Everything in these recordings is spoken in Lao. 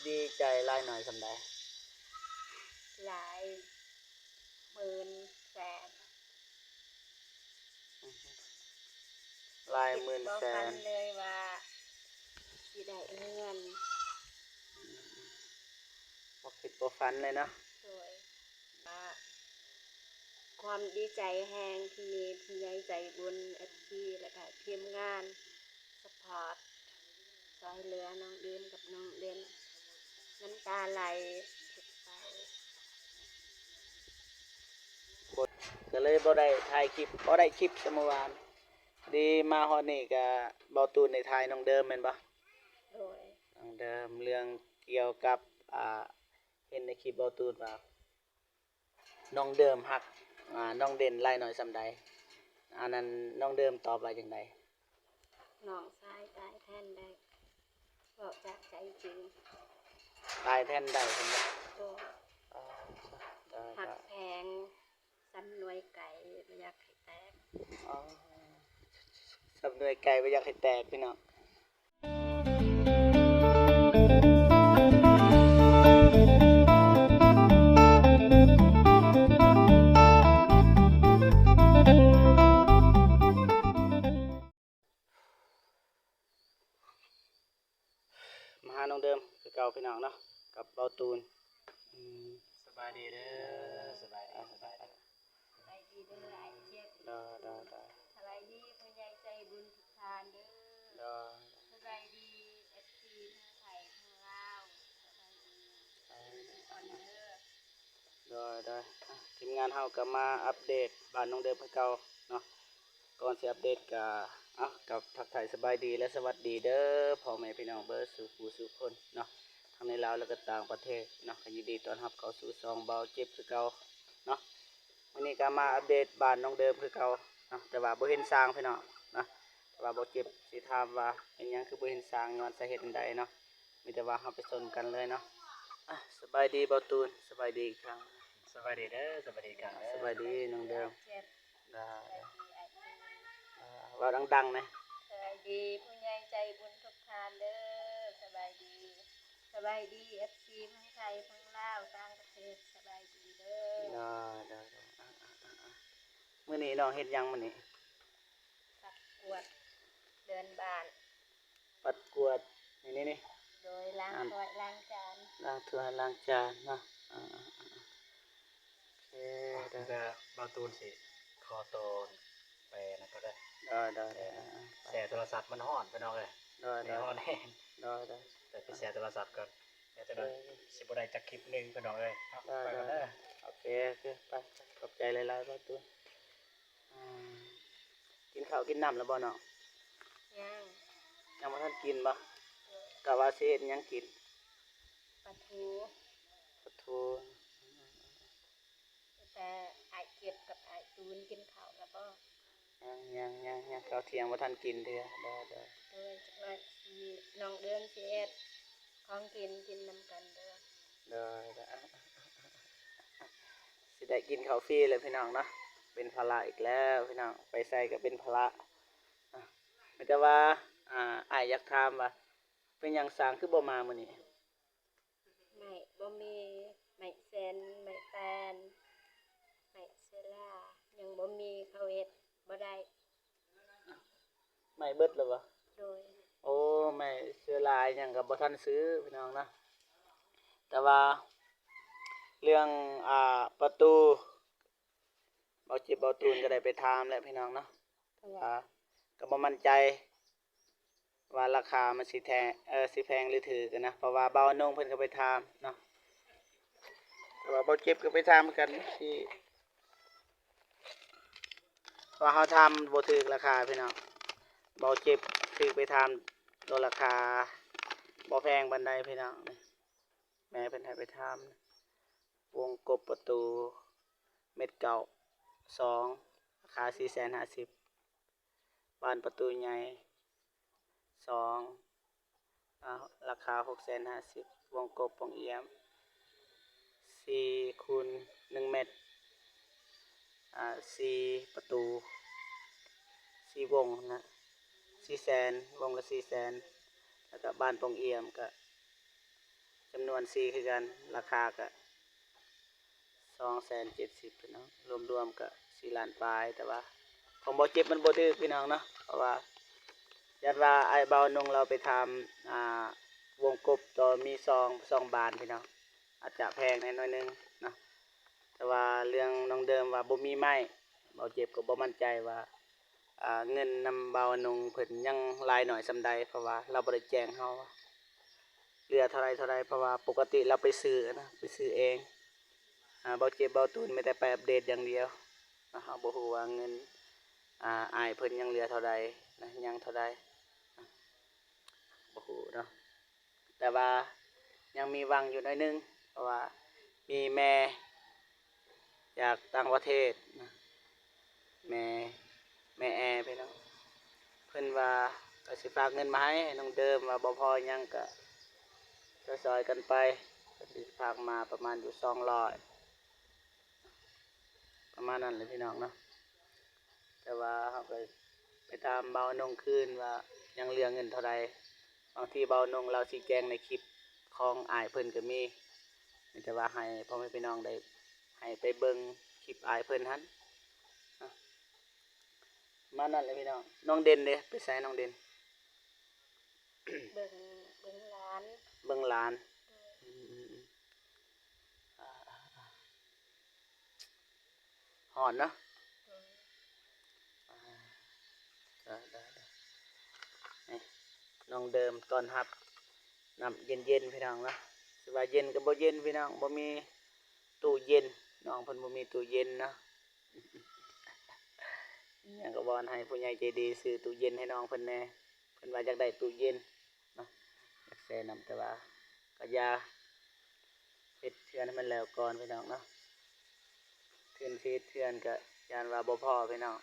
ດີໃຈຫຼາຍໜ້ອຍສ່ຳໃດ? ຫຼາຍໝື່ນແສນ. ຫຼາຍໝື່ນແສນ ຄິດບໍ່ຝັນເລີຍວ່າຊິໄດ້ເຮືອນ. ບໍ່ຄິດບໍ່ຝັນເລີຍເນາະ. ໂດຍ. ຄວາມດີໃຈແຮງທີ່ມີຜູ້ໃຫຍ່ໃຈບຸນ ເອັຟຊີ ແລະກະທີມງານ ສະພອດ ຊ່ອຍເຫຼືອນ້ອງເດີມກັບນ້ອງເດັ່ນ. ນ້ຳຕາໄຫຼທຸກເຊົ້າ. ກະເລີຍບໍ່ໄດ້ຖ່າຍຄລິບ ບໍ່ໄດ້ຄລິບແຕ່ມື້ວານ. ດີມາຮອດນີ້ກະ ເບົາຕູນໄດ້ຖ່າຍນ້ອງເດີມແມ່ນບໍ່? ໂດຍ. ນ້ອງເດີມ ເລື່ອງກ່ຽວກັບ ອ່າ ເຫັນໃນຄລິບເບົາຕູນວ່າ ນ້ອງເດີມຮັກ ອ່າ ນ້ອງເດັ່ນຫຼາຍໜ້ອຍສ່ຳໃດ? ອັນນັ້ນນ້ອງເດີມຕອບວ່າຈັ່ງໃດ? ນ້ອງຊາຍຕາຍແທນໄດ້ ເວົ້າຈາກໃຈຈິງ. ຕາຍແທນໄດ້ເພິ່ນວ່າ. ໂດຍ. ອໍ ໂດຍ ຮັກແພງສ່ຳໜ່ວຍໄກ່ ບໍ່ຢາກໃຫ້ແຕກ. ອໍ ສ່ຳໜ່ວຍໄກ່ບໍ່ຢາກໃຫ້ແຕກ ພີ່ນ້ອງ. ມາຫານ້ອງເດີມຄືເກົ່າ ພີ່ນ້ອງເນາະ ກັບເບົາຕູນ. ອືມ ສະບາຍດີເດີ ສະບາຍດີ ສະບາຍດີ. ສະບາຍດີເດີອ້າຍເຈັບ. ໂດຍ ໂດຍ ໂດຍ. ສະບາຍດີຜູ້ໃຫຍ່ໃຈບຸນທຸກທ່ານເດີ. ໂດຍ. ສະບາຍດີເອັຟຊີທັງໄທທັງລາວ. ສະບາຍດີທຸກຄົນເດີ. ໂດຍ ໂດຍ. ອ່ະ ທີມງານເຮົາກໍມາອັບເດດບ້ານນ້ອງເດີມຄືເກົ່າເນາະ. ກ່ອນຊິອັບເດດກໍ ເອົາ ກັບທັກທາຍສະບາຍດີ ແລະ ສະຫວັດດີເດີ ພໍ່ແມ່ພີ່ນ້ອງເບິດສູ່ຜູ້ສູ່ຄົນເນາະ ທັງໃນລາວ ແລະ ກໍຕ່າງປະເທດເນາະ. ກໍຍິນດີຕ້ອນຮັບເຂົ້າສູ່ຊ່ອງເບົາເຈັບຄືເກົ່າເນາະ. ມື້ນີ້ກໍມາອັບເດດບ້ານນ້ອງເດີມຄືເກົ່າເນາະ ແຕ່ວ່າບໍ່ເຫັນຊ່າງພີ່ນ້ອງເນາະ. ແຕ່ວ່າເບົາເຈັບຊິຖາມວ່າເປັນຫຍັງຄືບໍ່ເຫັນຊ່າງ ຍ້ອນສາເຫດອັນໃດເນາະ. ມີແຕ່ວ່າເຮົາໄປຊົມກັນເລີຍເນາະ. ອ່ະ ສະບາຍດີເບົາຕູນ ສະບາຍດີອີກຄັ້ງ. ສະບາຍດີເດີ ສະບາຍດີອີກຄັ້ງເດີ. ສະບາຍດີນ້ອງເດີມ. ອ່າ ເວົ້າດັງໆແດ່. ສະບາຍດີຜູ້ໃຫຍ່ໃຈບຸນທຸກທ່ານເດີ. ສະບາຍດີ ສະບາຍດີເອັຟຊີທັງໄທທັງລາວຕ່າງປະເທດ ສະບາຍດີເດີ. ໂດຍ ໂດຍ ໂດຍ. ອ່າ ອ່າ ອ່າ ອ່າ ມື້ນີ້ນ້ອງເຮັດຫຍັງມື້ນີ້? ປັດກວາດເຮືອນບ້ານ. ປັດກວາດ ນີ້ໆໆ. ໂດຍ ລ້າງຖ້ວຍລ້າງຈານ. ລ້າງຖ້ວຍລ້າງຈານເນາະ. ອ່າ ໂອເຄ ເດີ ແຕ່ເບົາຕູນຊິຂໍໂຕໄປນັ້ນກ່ອນເດີ. ໂດຍ ໂດຍ ໂດຍ. ແຊ່ໂທລະສັບ ມັນຮ້ອນພີ່ນ້ອງເອີຍ. ໂດຍ ໂດຍ. ຮ້ອນແຮງ. ໂດຍ ໂດຍ. ແຕ່ໄປແຊ່ໂທລະສັບກ່ອນ ດຽວຈະ ເອີ ຊິບໍ່ໄດ້ຈັກຄລິບໜຶ່ງພີ່ນ້ອງເອີຍ. ໂດຍ ໂດຍ ໂດຍ. ໂອເຄ ໂອເຄ ໄປ ຂອບໃຈຫຼາຍໆ ເບົາຕູນ. ອ່າ ກິນເຂົ້າກິນນ້ຳແລ້ວບໍ່ນ້ອງ? ຍັງ. ຍັງບໍ່ທັນກິນບໍ່? ໂດຍ. ກະວ່າຊິເຮັດຫຍັງກິນ? ປາທູ. ປາທູ. ແຕ່ອ້າຍເຈັບກັບອ້າຍຕູນກິນເຂົ້າແລ້ວບໍ່? ຍັງ ຍັງ ຍັງ ຍັງ ເຂົ້າທ່ຽງບໍ່ທັນກິນເທື່ອ. ໂດຍ ໂດຍ. ໂດຍ ຈັກໜ້ອຍຊິ ນ້ອງເດີມຊິເຮັດຂອງກິນ ກິນນຳກັນເດີ. ໂດຍ ໂດຍ. ຊິໄດ້ກິນເຂົ້າຟຣີແລ້ວພີ່ນ້ອງເນາະ. ເປັນພາລະອີກແລ້ວພີ່ນ້ອງ ໄປໃສກໍເປັນພາລະ. ອ່ະ ມີແຕ່ວ່າ ອ່າ ອ້າຍຢາກຖາມວ່າ ເປັນຫຍັງຊ່າງຄືບໍ່ມາມື້ນີ້? ໄມ້ບໍ່ມີ ໄມ້ແຊນ ໄມ້ແປນ ໄມ້ເຊື້ອລາ ຍັງບໍ່ມີ ເຂົາເຮັດບໍ່ໄດ້. ໄມ້ເບິດແລ້ວບໍ່? ໂດຍ. ໂອ້ ໄມ້ເຊື້ອລາຫຍັງກໍບໍ່ທັນຊື້ພີ່ນ້ອງເນາະ. ແຕ່ວ່າເລື່ອງ ອ່າ ປະຕູ ເບົາເຈັບເບົາຕູນກໍໄດ້ໄປຖາມແລ້ວພີ່ນ້ອງເນາະ ແຕ່ວ່າກໍບໍ່ໝັ້ນໃຈວ່າລາຄາມັນຊິແທ ເອີ ຊິແພງຫຼືຖືກນະ ເພາະວ່າເບົາອານົງເພິ່ນກໍໄປຖາມເນາະ ແຕ່ວ່າເບົາເຈັບກໍໄປຖາມຄືກັນ ທີ່ວ່າເຮົາຖາມບໍ່ຖືກລາຄາພີ່ນ້ອງ. ເບົາເຈັບຖືກໄປຖາມຕົວລາຄາບໍ່ແພງປານໃດພີ່ນ້ອງ. ແມ່ເພິ່ນໃຫ້ໄປຖາມ ວົງກົບປະຕູ ເມັດເກົ້າ ສອງ ລາຄາສີ່ແສນຫ້າສິບ. ບານປະຕູໃຫຍ່ ສອງ ອາ ລາຄາຫົກແສນຫ້າສິບ. ວົງກົບປ່ອງອຽມ ສີ່ຄູນໜຶ່ງແມັດ ອາ ສີ່ປະຕູ ສີ່ວົງນະ ສີ່ແສນ ວົງລະສີ່ແສນ. ແລ້ວກະບານປ່ອງອຽມກະ ວັນຊີຄືກັນ ລາຄາກະສອງແສນເຈັດສິບພີ່ນ້ອງ ລວມໆກະສີ່ລ້ານປາຍ ແຕ່ວ່າຂອງບໍ່ເຈັບມັນບໍ່ຖືກພີ່ນ້ອງເນາະ ເພາະວ່າຢ້ານວ່າອ້າຍບ່າວນົງລາວໄປຖາມ ອ່າ ວົງກົບຕໍ່ມີສອງ ສອງບານພີ່ນ້ອງ ອາດຈະແພງແດ່ໜ້ອຍໜຶ່ງເນາະ ແຕ່ວ່າເລື່ອງນ້ອງເດີມວ່າບໍ່ມີໄມ້ ບໍ່ເຈັບກໍບໍ່ໝັ້ນໃຈວ່າ ອ່າ ເງິນນຳບ່າວນົງເພິ່ນຍັງຫຼາຍໜ້ອຍສ່ຳໃດ ເພາະວ່າລາວບໍ່ໄດ້ແຈ້ງເຮົາວ່າເຫຼືອເທົ່າໃດເທົ່າໃດ ເພາະວ່າປົກກະຕິລາວໄປຊື້ນະ ໄປຊື້ເອງ ອ່າ ເບົາເຈັບເບົາຕູນມີແຕ່ໄປອັບເດດຢ່າງດຽວ ເຮົາບໍ່ຮູ້ວ່າເງິນ ອ່າ ອ້າຍເພິ່ນຍັງເຫຼືອເທົ່າໃດນະ ຍັງເທົ່າໃດ ບໍ່ຮູ້ເນາະ ແຕ່ວ່າຍັງມີຫວັງຢູ່ໜ້ອຍໜຶ່ງ ເພາະວ່າມີແມ່ຈາກຕ່າງປະເທດນະ ແມ່ ແມ່ແອພີ່ນ້ອງ ເພິ່ນວ່າກໍຊິຝາກເງິນມາໃຫ້ ໃຫ້ນ້ອງເດີມ ວ່າບໍ່ພໍຫຍັງກໍຊ່ອຍໆກັນໄປ ເພິ່ນຊິຝາກມາປະມານຢູ່ສອງຮ້ອຍ ປະມານນັ້ນແຫຼະພີ່ນ້ອງເນາະ ແຕ່ວ່າເຮົາກໍໄປຖາມບ່າວນົງຄືນວ່າຍັງເຫຼືອເງິນເທົ່າໃດ ບາງທີບ່າວນົງລາວຊີ້ແຈງໃນຄລິບຂອງອ້າຍເພິ່ນກໍມີ ມີແຕ່ວ່າໃຫ້ພໍ່ແມ່ພີ່ນ້ອງໄດ້ ໃຫ້ໄປເບິ່ງຄລິບອ້າຍເພິ່ນຫັ້ນ ປະມານນັ້ນແຫຼະພີ່ນ້ອງ ນ້ອງເດັ່ນເດ້ ໄປໃສນ້ອງເດັ່ນ? ເບິ່ງ ເບິ່ງຫຼານ ເບິ່ງຫຼານ ອືມ ອືມ ອືມ ອາ ອາ ອາ ຮ້ອນເນາະ ອືມ ອາ ໄດ້ ໄດ້ ໄດ້ ນີ້ ນ້ອງເດີມຕ້ອນຮັບນ້ຳເຢັນໆ ພີ່ນ້ອງເນາະ ຊິວ່າເຢັນກໍບໍ່ເຢັນພີ່ນ້ອງ ບໍ່ມີຕູ້ເຢັນ ນ້ອງເພິ່ນບໍ່ມີຕູ້ເຢັນເນາະ ຫຍັງກໍວອນໃຫ້ຜູ້ໃຫຍ່ໃຈດີຊື້ຕູ້ເຢັນໃຫ້ນ້ອງເພິ່ນແດ່ ເພິ່ນວ່າຢາກໄດ້ຕູ້ເຢັນເນາະ ຢາກແຊ່ນ້ຳ ແຕ່ວ່າກໍຢ່າ ເຮັດເຮືອນໃຫ້ມັນແລ້ວກ່ອນພີ່ນ້ອງເນາະ ທຶນຊິເຮັດເຮືອນກໍຢ້ານວ່າບໍ່ພໍພີ່ນ້ອງ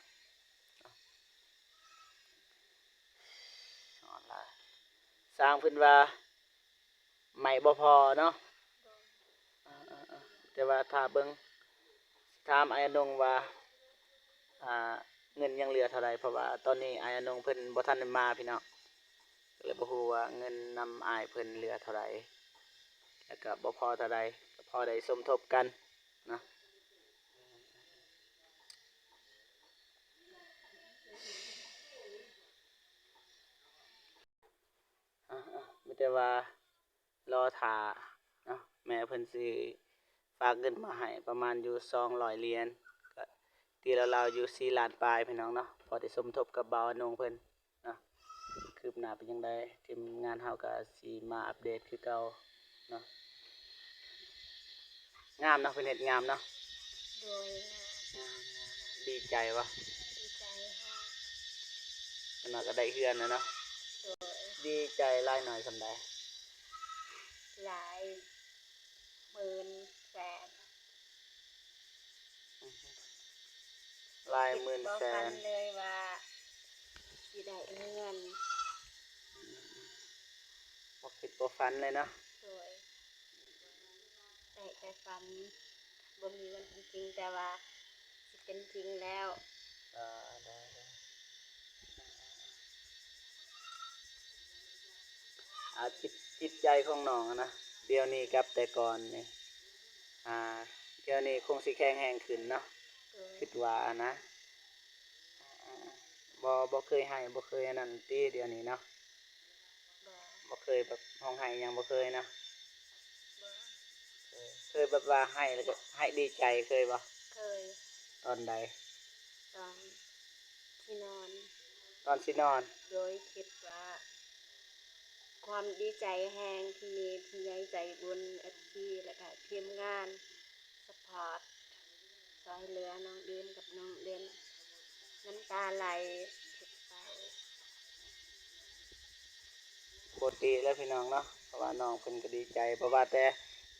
ຮ້ອນຫຼາຍ ຊ່າງເພິ່ນວ່າ ໄມ້ບໍ່ພໍເນາະ ໂດຍ ເອີໆໆ ແຕ່ວ່າຖ້າເບິ່ງ ຖາມອ້າຍອານົງວ່າ ອ່າ ເງິນຍັງເຫຼືອເທົ່າໃດ ເພາະວ່າຕອນນີ້ອ້າຍອານົງເພິ່ນບໍ່ທັນໄດ້ມາພີ່ນ້ອງ ກໍເລີຍບໍ່ຮູ້ວ່າເງິນນຳອ້າຍເພິ່ນເຫຼືອເທົ່າໃດ ແລ້ວກໍບໍ່ພໍເທົ່າໃດ ກໍພໍໄດ້ສົມທົບກັນເນາະ ອາ ມີແຕ່ວ່າ ລໍຖ້າເນາະ ແມ່ເພິ່ນຊິຝາກເງິນມາໃຫ້ປະມານຢູ່ສອງຮ້ອຍຫຼຽນ ກໍຕີລາວໆຢູ່ສີ່ລ້ານປາຍພີ່ນ້ອງເນາະ ພໍໄດ້ສົມທົບກັບບ່າວອານົງເພິ່ນເນາະ ຄືບໜ້າເປັນຈັ່ງໃດ ທີມງານເຮົາກໍຊິມາອັບເດດຄືເກົ່າເນາະ ງາມເນາະ ເພິ່ນເຮັດງາມເນາະ ໂດຍ ງາມ ງາມ ງາມ ດີໃຈບໍ່? ດີໃຈແຮງ ເພິ່ນວ່າກໍໄດ້ເຮືອນແລ້ວເນາະ ໂດຍ ດີໃຈຫຼາຍໜ້ອຍສ່ຳໃດ? ຫຼາຍ ໝື່ນແສນ ອືມ ຫຼາຍໝື່ນແສນ ຄິດບໍ່ຝັນເລີຍວ່າຊິໄດ້ເຮືອນ ອືມ ບໍ່ຄິດບໍ່ຝັນເລີຍເນາະ ໂດຍ ໄດ້ແຕ່ຝັນ ບໍ່ມີວັນເປັນຈິງ ແຕ່ວ່າຊິເປັນຈິງແລ້ວ ເອີ ໄດ້ ໄດ້ ອາ ຈິດ ຈິດໃຈຂອງນ້ອງຫັ້ນນະ ດຽວນີ້ກັບແຕ່ກ່ອນນີ້ ອາ ດຽວນີ້ຄົງຊິແຂງແຮງຂຶ້ນເນາະ ໂດຍ ຄິດວ່ານະ ອາ ບໍ່ ບໍ່ເຄີຍໄຫ້ ບໍ່ເຄີຍອັນນັ້ນຕິ ດຽວນີ້ເນາະ ບໍ່ ບໍ່ເຄີຍແບບຮ້ອງໄຫ້ຫຍັງ ບໍ່ເຄີຍເນາະ ບໍ່ ເຄີຍ ເຄີຍແບບວ່າໄຫ້ແລ້ວກໍໄຫ້ດີໃຈ ເຄີຍບໍ່? ເຄີຍ ຕອນໃດ? ຕອນຊິນອນ ຕອນຊິນອນ ໂດຍ ຄິດວ່າຄວາມດີໃຈແຮງທີ່ມີຜູ້ໃຫຍ່ໃຈບຸນ ເອັຟຊີ ແລ້ວກະທີມງານຊັບພອດ ຊ່ວຍເຫຼືອນ້ອງເດີມກັບນ້ອງເດັ່ນ ນ້ຳຕາໄຫຼ ເຮັດໄປ ປົກກະຕິແລ້ວພີ່ນ້ອງເນາະ ເພາະວ່ານ້ອງເພິ່ນກໍດີໃຈ ບໍ່ວ່າແຕ່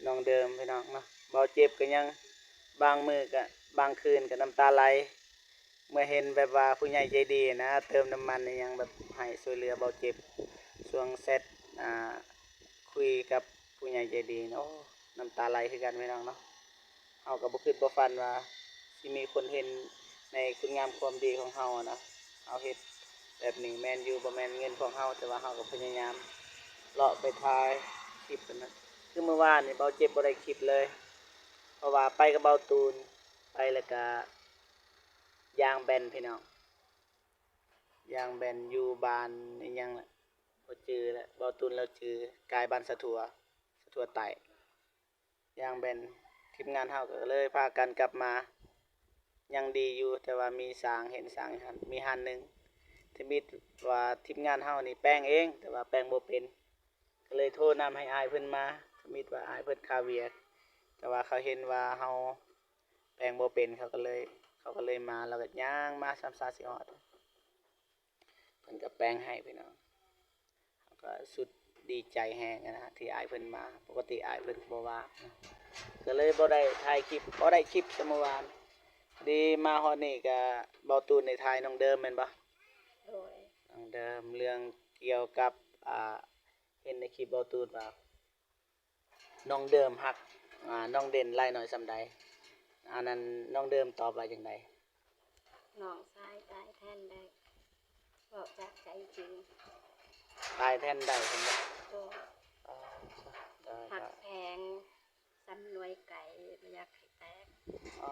ນ້ອງເດີມພີ່ນ້ອງເນາະ ເບົາເຈັບກໍຍັງ ບາງມື້ກໍ ບາງຄືນກໍນ້ຳຕາໄຫຼ ເມື່ອເຫັນແບບວ່າຜູ້ໃຫຍ່ໃຈດີນະ ເຕີມນ້ຳມັນອີ່ຫຍັງ ແບບໃຫ້ຊ່ວຍເຫຼືອເບົາເຈັບ ຊ່ວງແຊັດ ອ່າ ຄຸຍກັບຜູ້ໃຫຍ່ໃຈດີ ໂອ້ ນ້ຳຕາໄຫຼຄືກັນພີ່ນ້ອງເນາະ ເຮົາກໍບໍ່ຄິດບໍ່ຝັນວ່າຊິມີຄົນເຫັນໃນຄຸນງາມຄວາມດີຂອງເຮົານະ ເຮົາເຮັດແບບນີ້ແມ່ນຢູ່ ບໍ່ແມ່ນເງິນພວກເຮົາ ແຕ່ວ່າເຮົາກໍພະຍາຍາມເລາະໄປຖ່າຍຄລິບຫັ້ນນະ ຄືມື້ວານນີ້ເບົາເຈັບບໍ່ໄດ້ຄລິບເລີຍ ເພາະວ່າໄປກັບເບົາຕູນ ໄປແລ້ວກະຢາງແບນພີ່ນ້ອງ ຢາງແບນຢູ່ບ້ານອີ່ຫຍັງລະ ບໍ່ຈື່ລະ ເບົາຕູນລາວຈື່ ກາຍບ້ານສະຖົວ ສະຖົວໃຕ້ ຢາງແບນ ທີມງານເຮົາກໍເລີຍພາກັນກັບມາ ຍັງດີຢູ່ ແຕ່ວ່າມີສ້າງ ເຫັນສ້າງຢູ່ຫັ້ນ ມີຮ້ານໜຶ່ງ ທຳອິດວ່າທີມງານເຮົານີ້ແປງເອງ ແຕ່ວ່າແປງບໍ່ເປັນ ກໍເລີຍໂທນຳໃຫ້ອ້າຍເພິ່ນມາ ທຳອິດວ່າອ້າຍເພິ່ນຄາວຽກ ແຕ່ວ່າເຂົາເຫັນວ່າເຮົາແປງບໍ່ເປັນ ເຂົາກໍເລີຍ ເຂົາກໍເລີຍມາ ແລ້ວກໍຍ່າງມາຊ້ຳຊາຊິຮອດ ເພິ່ນກໍແປງໃຫ້ພີ່ນ້ອງ ເຮົາກໍສຸດດີໃຈແຮງນະ ທີ່ອ້າຍເພິ່ນມາ ປົກກະຕິອ້າຍເພິ່ນກໍບໍ່ວ່າງ ກໍເລີຍບໍ່ໄດ້ຖ່າຍຄລິບ ບໍ່ໄດ້ຄລິບຊະມື້ວານ ພໍດີມາຮອດນີ້ກໍເບົາຕູນໄດ້ຖ່າຍນ້ອງເດີມແມ່ນບໍ່? ໂດຍ ນ້ອງເດີມ ເລື່ອງກ່ຽວກັບ ອ່າ ເຫັນໃນຄລິບເບົາຕູນວ່າ ນ້ອງເດີມຮັກ ອ່າ ນ້ອງເດັ່ນຫຼາຍໜ້ອຍສ່ຳໃດ? ອັນນັ້ນນ້ອງເດີມຕອບວ່າຈັ່ງໃດ? ນ້ອງຊາຍຕາຍແທນໄດ້ ເວົ້າຈາກໃຈຈິງ. ຕາຍແທນໄດ້ເພິ່ນວ່າ? ໂດຍ. ອໍ ໂດຍ ຮັກແພງສ່ຳໜ່ວຍໄກ່ ບໍ່ຢາກໃຫ້ແຕກ. ອໍ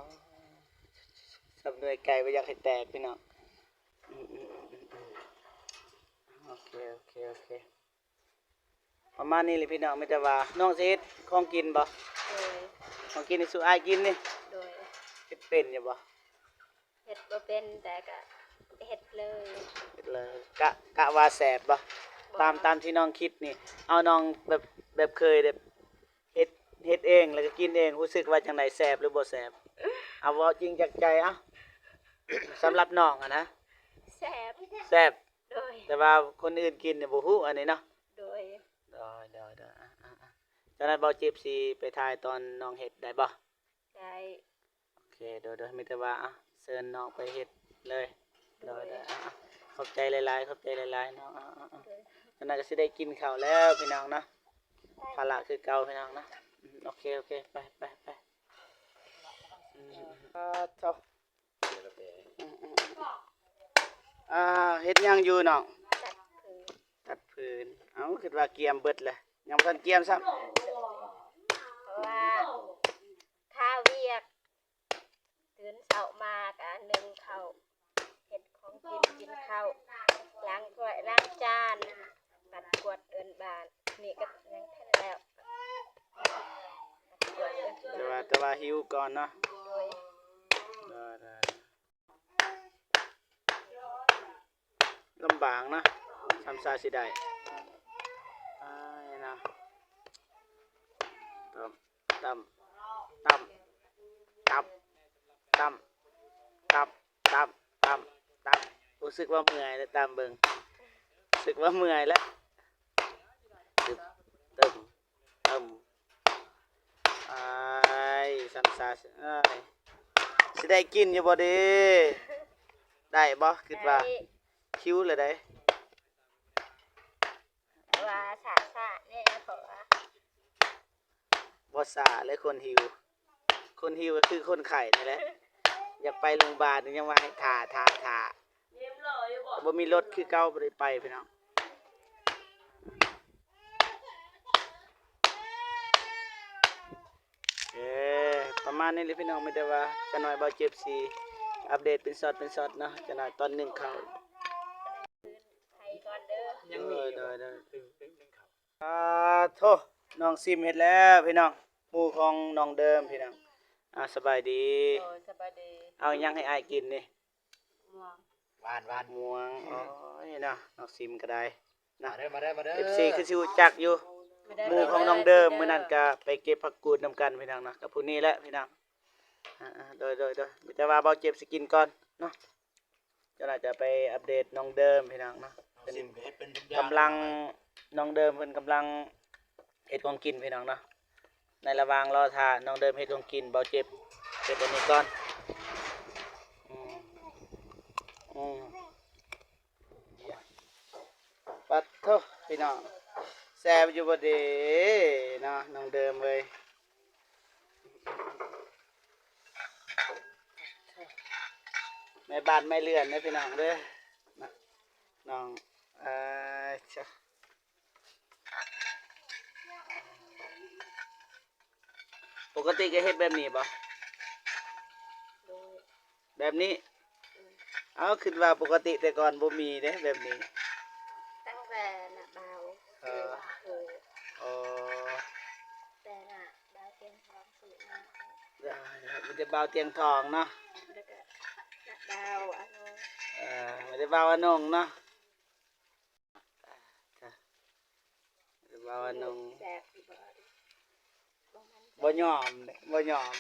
ສ່ຳໜ່ວຍໄກ່ບໍ່ຢາກໃຫ້ແຕກ ພີ່ນ້ອງ. ອືມໆໆໆ ໂອເຄ ໂອເຄ ໂອເຄ. ປະມານນີ້ແຫຼະພີ່ນ້ອງ ມີແຕ່ວ່ານ້ອງຊິເຮັດຂອງກິນບໍ່? ໂດຍ. ຂອງກິນນີ້ສູ່ອ້າຍກິນນີ້? ໂດຍ. ເຮັດເປັນຢູ່ບໍ່? ເຮັດບໍ່ເປັນ ແຕ່ກະເຮັດເລີຍ ເຮັດເລີຍ. ກະ ກະວ່າແຊບບໍ່? ບໍ່. ຕາມ ຕາມທີ່ນ້ອງຄິດນີ້ ເອົາ ນ້ອງແບບ ແບບເຄີຍແບບເຮັດ ເຮັດເອງ ແລ້ວກະກິນເອງ ຮູ້ສຶກວ່າຈັ່ງໃດ ແຊບຫຼືບໍ່ແຊບ? ເອົາ ເວົ້າຈິງຈາກໃຈ ເອົາ ສຳລັບນ້ອງຫັ້ນນະ ແຊບ ແຊບ. ໂດຍ. ແຕ່ວ່າຄົນອື່ນກິນນີ້ບໍ່ຮູ້ອັນນີ້ເນາະ. ໂດຍ ໂດຍ ໂດຍ ໂດຍ. ອາ ອາ ອາ ຈັ່ງໃດເບົາຈິບຊິໄປຖ່າຍຕອນນ້ອງເຮັດໄດ້ບໍ່? ໄດ້. ໂອເຄ ໂດຍ ໂດຍ. ມີແຕ່ວ່າ ອາ ເຊີນນ້ອງໄປເຮັດເລີຍ. ໂດຍ ໂດຍ ໂດຍ. ອາ ອາ ຂອບໃຈຫຼາຍໆ ຂອບໃຈຫຼາຍໆ ເນາະ. ອາ ອາ ອາ ໂດຍ. ຈັ່ງໃດກໍຊິໄດ້ກິນເຂົ້າແລ້ວພີ່ນ້ອງເນາະ. ໄດ້. ພາລະຄືເກົ່າພີ່ນ້ອງເນາະ. ອືມ ໂອເຄ ໂອເຄ ໄປ ໄປ ໄປ. ອືມ ອາ ໂທ້. ອືມ ອືມ ອືມ ອາ ເຮັດຫຍັງຢູ່ນ້ອງ? ຕັດຜືນ ຕັດຜືນ. ເອົ້າ ຄິດວ່າກຽມເບິດແລ້ວ ຍັງບໍ່ທັນກຽມຊ້ຳ. ເພາະວ່າຄາວຽກ ຕື່ນເຊົ້າມາກະໜຶ້ງເຂົ້າ ເຮັດຂອງກິນ ກິນເຂົ້າ ລ້າງຖ້ວຍລ້າງຈານ ປັດກວາດເຮືອນບ້ານ ນີ້ກໍຍັງທັນແລ້ວ ແຕ່ວ່າ ແຕ່ວ່າຫິວກ່ອນເນາະ. ໂດຍ ໂດຍ ໂດຍ. ລຳບາກເນາະ ຊ້ຳຊາຊິໄດ້ ອ້າຍເນາະ. ຕຳ ຕຳ ຕຳ ຕຳ ຕຳ ຕຳ ຕຳ ຕຳ ຕຳ ຕຳ ຮູ້ສຶກວ່າເມື່ອຍແລ້ວ ຕຳເບິ່ງ ຮູ້ສຶກວ່າເມື່ອຍແລ້ວ. ຕຶບ ຕຶບ ຕຶບ ອ້າຍ ຊ້ຳຊາຊິເອີຍ ຊິໄດ້ກິນຢູ່ບໍ່ເດ? ໄດ້ບໍ່? ຄິດວ່າ ໄດ້ ຫິວແລ້ວໃດ. ວ່າຊ້າໆ ແນ່ ເພາະວ່າ ບໍ່ຊ້າເລີຍ ຄົນຫິວ ຄົນຫິວກໍຄືຄົນໄຂ້ນີ້ແຫຼະ ຢາກໄປໂຮງບານຍັງວ່າໃຫ້ຖ້າ ຖ້າ ຖ້າ ບໍ່ມີລົດຄືເກົ່າ ບໍ່ໄດ້ໄປພີ່ນ້ອງ. ເອີ ປະມານນີ້ແຫຼະພີ່ນ້ອງ ມີແຕ່ວ່າຈັກໜ້ອຍເບົາຈິບຊິອັບເດດເປັນຊັອດເປັນຊັອດເນາະ ຈັກໜ້ອຍຕອນໜຶ້ງເຂົ້າ. ໂດຍ ໂດຍ ໂດຍ. ອາ ໂທ້ ນ້ອງຊິມເຮັດແລ້ວພີ່ນ້ອງ ໝູ່ຂອງນ້ອງເດີມພີ່ນ້ອງ. ອາ ສະບາຍດີ. ໂດຍ ສະບາຍດີ. ເອົາຫຍັງໃຫ້ອ້າຍກິນນີ້? ມ່ວງ ຫວານ ຫວານ ມ່ວງ. ໂອ້ຍເນາະ ນ້ອງຊິມກໍໄດ້ນະ. ມາເດີ ມາເດີ ມາເດີ. ເອັຟຊີຄືຊິຮູ້ຈັກຢູ່ ມາເດີ ໝູ່ຂອງນ້ອງເດີມ ມາເດີ ມື້ນັ້ນກໍໄປເກັບຜັກກູດນຳກັນພີ່ນ້ອງເນາະ ກັບຜູ້ນີ້ແຫຼະພີ່ນ້ອງ. ອາ ໂດຍ ໂດຍ ໂດຍ. ມີແຕ່ວ່າເບົາຈິບຊິກິນກ່ອນເນາະ. ເຈົ້າໜ້າຈະໄປອັບເດດນ້ອງເດີມພີ່ນ້ອງເນາະ ເພິ່ນກຳລັງ ນ້ອງເດີມເພິ່ນກຳລັງເຮັດຂອງກິນພີ່ນ້ອງເນາະ. ໃນລະຫວ່າງລໍຖ້ານ້ອງເດີມເຮັດຂອງກິນ ເບົາຈິບເຮັດອັນນີ້ກ່ອນ. ອືມ ອືມ ປັດໂທ້ ພີ່ນ້ອງ ແຊບຢູ່ບໍ່ເດເນາະ ນ້ອງເດີມເອີຍ. ແມ່ບ້ານແມ່ເຮືອນເດີພີ່ນ້ອງເດີ ນ້ອງ ເອີ ຊະ. ປົກກະຕິກໍເຮັດແບບນີ້ບໍ່? ໂດຍ ແບບນີ້? ອືມ ເອົ້າ ຄິດວ່າປົກກະຕິແຕ່ກ່ອນບໍ່ມີເດ້ແບບນີ້. ຕັ້ງແຕ່ນ້າບ່າວ ເອີ ເອີ ອໍ ແຕ່ນ້າບ່າວຕຽງທອງຊື້ມາ. ມີແຕ່ບ່າວຕຽງທອງເນາະ ແລ້ວກໍນ້າບ່າວອານົງ ເອີ ມີແຕ່ບ່າວອານົງເນາະ. ເວົ້າວ່າໜຸ່ງ ແຊບຢູ່ບໍ່? ບໍ່ໝັ້ນໃຈ ບໍ່ຍອມເດ້ ບໍ່ຍອມ.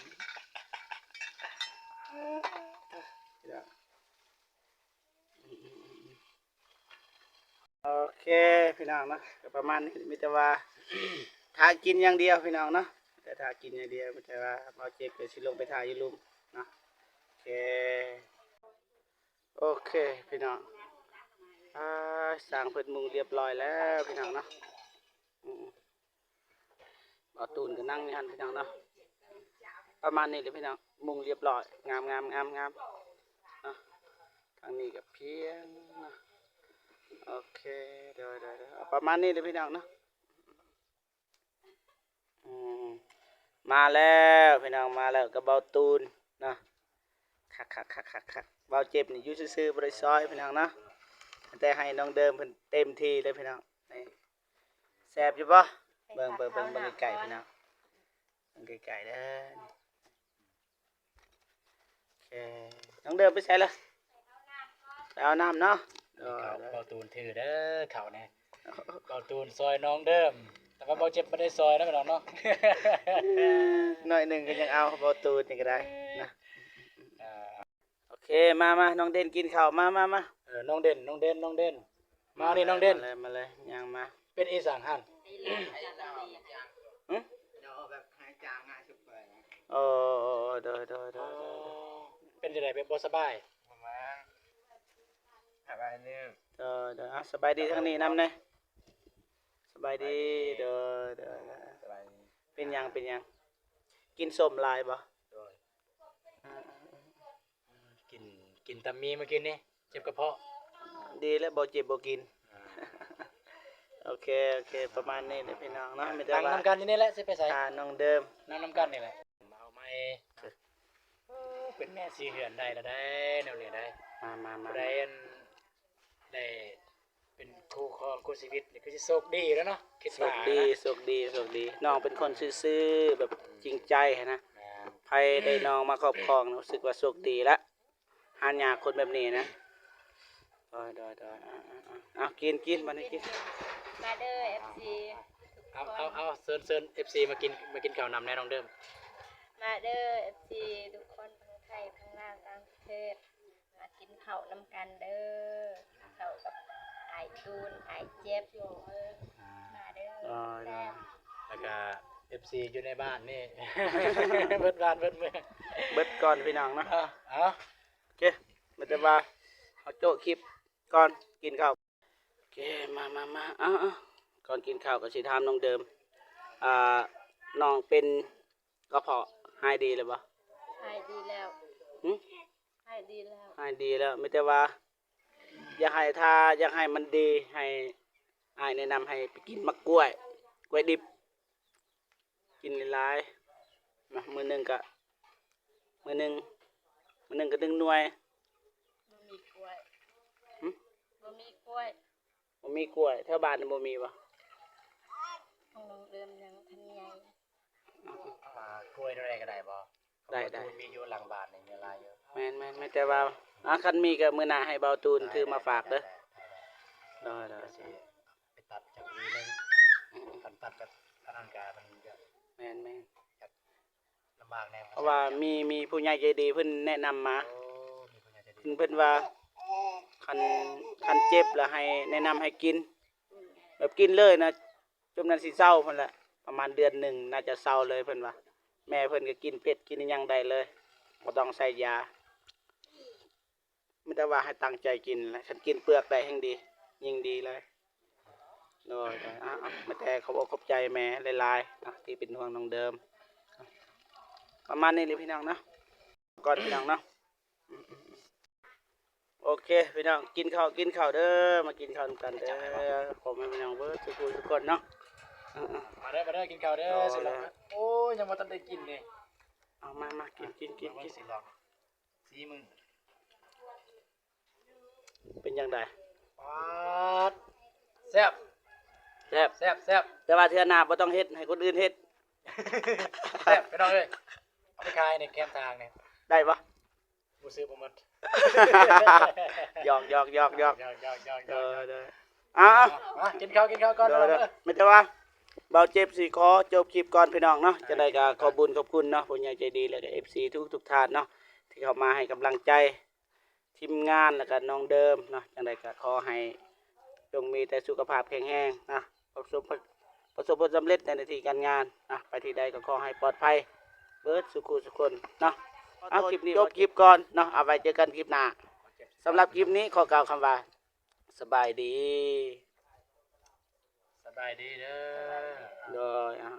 ໂອເຄພີ່ນ້ອງເນາະ ກໍປະມານນີ້ ມີແຕ່ວ່າຖ້າກິນຢ່າງດຽວພີ່ນ້ອງເນາະ ແຕ່ຖ້າກິນຢ່າງດຽວ ມີແຕ່ວ່າເບົາເຈັບກໍຊິລົງໄປຖ້າຢູ່ລຸ່ມເນາະ. ໂອເຄ. ໂອເຄພີ່ນ້ອງ ອ່າ ຊ່າງເພິ່ນມຸງລຽບລ້ອຍແລ້ວພີ່ນ້ອງເນາະ. ອືມ ບ່າວຕູນກໍນັ່ງຢູ່ຫັ້ນພີ່ນ້ອງເນາະ. ປະມານນີ້ແຫຼະພີ່ນ້ອງ ມຸງລຽບລ້ອຍ ງາມໆໆໆ ເນາະ. ທາງນີ້ກໍພຽງເນາະ. ໂອເຄ ໂດຍໆໆ ປະມານນີ້ແຫຼະພີ່ນ້ອງເນາະ. ອືມ ມາແລ້ວພີ່ນ້ອງ ມາແລ້ວກັບເບົາຕູນເນາະ. ຄັກໆໆໆ ເບົາເຈັບນີ້ຢູ່ຊື່ໆ ບໍ່ໄດ້ຊອຍພີ່ນ້ອງເນາະ ແຕ່ໃຫ້ນ້ອງເດີມເພິ່ນເຕັມທີ່ເລີຍພີ່ນ້ອງ. ນີ້ ແຊບຢູ່ບໍ່? ເບິ່ງ ເບິ່ງ ເບິ່ງ ເບິ່ງໄກໆພີ່ນ້ອງ ເບິ່ງໄກໆເດີ. ໂອເຄ ນ້ອງເດີມໄປໃສລະ? ໄປເອົານ້ຳເນາະ. ນີ້ເຂົ້າ ເບົາຕູນຖືເດີເຂົ້ານີ້ ເບົາຕູນຊ່ອຍນ້ອງເດີມ ແຕ່ວ່າເບົາເຈັບບໍ່ໄດ້ຊ່ອຍນະພີ່ນ້ອງເນາະ. ໜ້ອຍໜຶ່ງກໍຍັງເອົາ ເບົາຕູນນີ້ກໍໄດ້ນະ. ໂອເຄ ມາ ມາ ນ້ອງເດັ່ນກິນເຂົ້າ ມາ ມາ ມາ. ເອີ ນ້ອງເດັ່ນ ນ້ອງເດັ່ນ ນ້ອງເດັ່ນ ມານີ້ນ້ອງເດັ່ນ ມາເລີຍ ມາເລີຍ ຍ່າງມາ. ເປັນອີ່ສັງຫັ້ນ? ຫຶ? ໂອ້ ໂດຍໆໆ ເປັນຈັ່ງໃດ ແບບບໍ່ສະບາຍ? ປະມານ ສະບາຍດີ ໂດຍໆ. ອ່ະ ສະບາຍດີທາງນີ້ນຳແດ່ ສະບາຍດີ ໂດຍໆ. ເປັນຫຍັງ ເປັນຫຍັງ? ກິນສົ້ມຫຼາຍບໍ່? ໂດຍ. ອ່າ ກິນ ກິນຕຳໝີ່ມື້ກີ້ນີ້ ເຈັບກະເພາະ. ດີແລ້ວ ບໍ່ເຈັບບໍ່ກິນ. ອ່າ ໂອເຄ ໂອເຄ ປະມານນີ້ແຫຼະພີ່ນ້ອງເນາະ. ມີແຕ່ວ່າ ນັ່ງນຳກັນຢູ່ນີ້ແຫຼະ ຊິໄປໃສ? ຖ້ານ້ອງເດີມ ນັ່ງນຳກັນນີ້ແຫຼະ. ມາເອົາໃໝ່ ເປັນແມ່ສີເຮືອນໄດ້ລະໄດ໋ ແນວນີ້ໄດ໋. ມາໆໆ ຜູ້ໃດອັນ ໄດ້ເປັນຄູ່ຄອງຄູ່ຊີວິດນີ້ ຄືຊິໂຊກດີແລ້ວເນາະ ຄິດວ່າ. ໂຊກດີ ໂຊກດີ ໂຊກດີ. ນ້ອງເປັນຄົນຊື່ໆ ແບບຈິງໃຈຫັ້ນນະ. ແມ່ນ. ໃຜໄດ້ນ້ອງມາຄອບຄອງ ຮູ້ສຶກວ່າໂຊກດີລະ ຫາຍາກຄົນແບບນີ້ນະ. ໂດຍໆໆ ເອົາ ເອົາ ເອົາ ເອົາ ກິນ ກິນ ບັດນີ້ກິນ. ມາເດີ ເອັຟຊີ ເອົາ ເອົາ ເອົາ ເຊີນ ເຊີນ ເອັຟຊີ ມາກິນ ມາກິນເຂົ້ານຳແດ່ນ້ອງເດີມ. ມາເດີ ເອັຟຊີ ທຸກຄົນ ທັງໄທ ທັງລາວ ຕ່າງປະເທດ. ມາກິນເຂົ້ານຳກັນເດີ ເຂົ້າກັບອ້າຍຕູນ ອ້າຍເຈັບ. ມາເດີ ໂດຍໆ ແຊບ. ແລ້ວກະເອັຟຊີຢູ່ໃນບ້ານນີ້ ເບິດບ້ານເບິດເມືອງ ເບິດກ່ອນພີ່ນ້ອງເນາະ. ເອົາ ເອົາ ໂອເຄ ມີແຕ່ວ່າເຮົາໂຈະຄລິບກ່ອນກິນເຂົ້າ. ໂອເຄ ມາໆໆ ເອົາໆ ກ່ອນກິນເຂົ້າກໍຊິຖາມນ້ອງເດີມ ອ່າ ນ້ອງເປັນກະເພາະ ຫາຍດີແລ້ວບໍ່? ຫາຍດີແລ້ວ. ຫຶ? ຫາຍດີແລ້ວ ຫາຍດີແລ້ວ. ມີແຕ່ວ່າຢາກໃຫ້ ຖ້າຢາກໃຫ້ມັນດີ ໃຫ້ອ້າຍແນະນຳໃຫ້ໄປກິນໝາກກ້ວຍ ກ້ວຍດິບ ກິນຫຼາຍໆ ນະ. ມື້ໜຶ່ງກະ ມື້ໜຶ່ງ ມື້ໜຶ່ງກະໜຶ່ງໜ່ວຍ. ບໍ່ມີກ້ວຍ. ຫຶ? ບໍ່ມີກ້ວຍ. ບໍ່ມີກ້ວຍ ແຖວບ້ານນີ້ບໍ່ມີບໍ່? ຂອງນ້ອງເລີ່ມຍັງທັນໃຫຍ່. ອ່າ ກ້ວຍແນວໃດກໍໄດ້ບໍ່? ໄດ້ ຂອງເບົາຕູນມີຢູ່ຫຼັງບ້ານນີ້ ມີຫຼາຍຢູ່. ແມ່ນໆ ແມ່ນ ແຕ່ວ່າ ອ່າ ຄັນມີກໍມື້ໜ້າໃຫ້ເບົາຕູນຖືມາຝາກເດີ. ໄດ້ໆ ໄດ້ໆ ໂດຍໆ ໄດ້ ໄປຕັດຈັກຫວີໜຶ່ງ ຄັນຕັດແບບອັນນັ້ນກໍມັນຈະ ແມ່ນໆ ລຳບາກແດ່ ເພາະວ່າມີ ມີຜູ້ໃຫຍ່ໃຈດີເພິ່ນແນະນຳມາ. ໂອ້ ມີຜູ້ໃຫຍ່ໃຈດີ. ເພິ່ນ ເພິ່ນວ່າ ຄັນ ຄັນເຈັບລະໃຫ້ແນະນຳໃຫ້ກິນ ແບບກິນເລີຍນະ ຈຸມນັ້ນຊິເຊົາພຸ້ນແຫຼະ. ປະມານເດືອນໜຶ່ງໜ້າຈະເຊົາເລີຍເພິ່ນວ່າ. ແມ່ເພິ່ນກໍກິນເຜັດກິນອີ່ຫຍັງໄດ້ເລີຍ ບໍ່ຕ້ອງໃສ່ຢາ. ມີແຕ່ວ່າໃຫ້ຕັ້ງໃຈກິນແຫຼະ ຄັນກິນເປືອກໄດ້ແຮ່ງດີ ຍິ່ງດີເລີຍ. ໂດຍໆ ອ່າ ມີແຕ່ຂອບອົກຂອບໃຈແມ່ຫຼາຍໆ ທີ່ເປັນຫ່ວງນ້ອງເດີມ. ປະມານນີ້ແຫຼະພີ່ນ້ອງເນາະ ກ່ອນພີ່ນ້ອງເນາະ. ໂອເຄພີ່ນ້ອງ ກິນເຂົ້າ ກິນເຂົ້າເດີ ມາກິນເຂົ້ານຳກັນເດີ ພໍ່ແມ່ພີ່ນ້ອງເບິດທຸກຜູ້ທຸກຄົນເນາະ. ມາເດີ ມາເດີ ກິນເຂົ້າເດີ ໂອ້ຍ ຊິລອງ ໂອ້ຍ ຍັງບໍ່ທັນໄດ້ກິນເດ້ ເອົາ ມາ ມາ ກິນ ກິນ ກິນ ມາເບິ່ງ ກິນ ຊິລອງ ສີມື ເປັນຈັ່ງໃດ? ປາດ ແຊບ ແຊບ ແຊບ ແຊບ ແຕ່ວ່າເທື່ອໜ້າບໍ່ຕ້ອງເຮັດ ໃຫ້ຄົນອື່ນເຮັດ ແຊບ ພີ່ນ້ອງເອີຍ ເອົາໄປຂາຍໃນແຄມທາງນີ້ ໄດ້ບໍ່? ບໍ່ຊື້ບໍ່ໝົດ ຢອກໆໆໆ ຢອກໆໆ ໂດຍໆ ເອົາ ມາກິນເຂົ້າ ກິນເຂົ້າກ່ອນ ໂດຍໆ ເດີ ແມ່ນແຕ່ວ່າ ບ່າວເຈັບຊິຂໍຈົບຄລິບກ່ອນພີ່ນ້ອງເນາະ ຈັ່ງໃດກໍຂອບບຸນຂອບຄຸນເນາະ ຜູ້ໃຫຍ່ໃຈດີ ແລະກໍເອັຟຊີທຸກໆທ່ານເນາະ ທີ່ເຂົ້າມາໃຫ້ກຳລັງໃຈ ທີມງານ ແລ້ວກໍນ້ອງເດີມເນາະ ຈັ່ງໃດກໍຂໍໃຫ້ຈົ່ງມີແຕ່ສຸຂະພາບແຂງແຮງນະ ປະສົບ ປະສົບຜົນສຳເລັດໃນໜ້າທີ່ການງານນະ ໄປທີ່ໃດກໍຂໍໃຫ້ປອດໄພເບິດສູ່ຄູ່ສູ່ຄົນເນາະ ເອົາ ຄລິບນີ້ ຈົບຄລິບກ່ອນເນາະ ເອົາໄວ້ເຈີກັນຄລິບໜ້າ ສຳລັບຄລິບນີ້ຂໍກ່າວຄຳວ່າ ສະບາຍດີ ສະບາຍດີເດີ ໂດຍ ອ່າ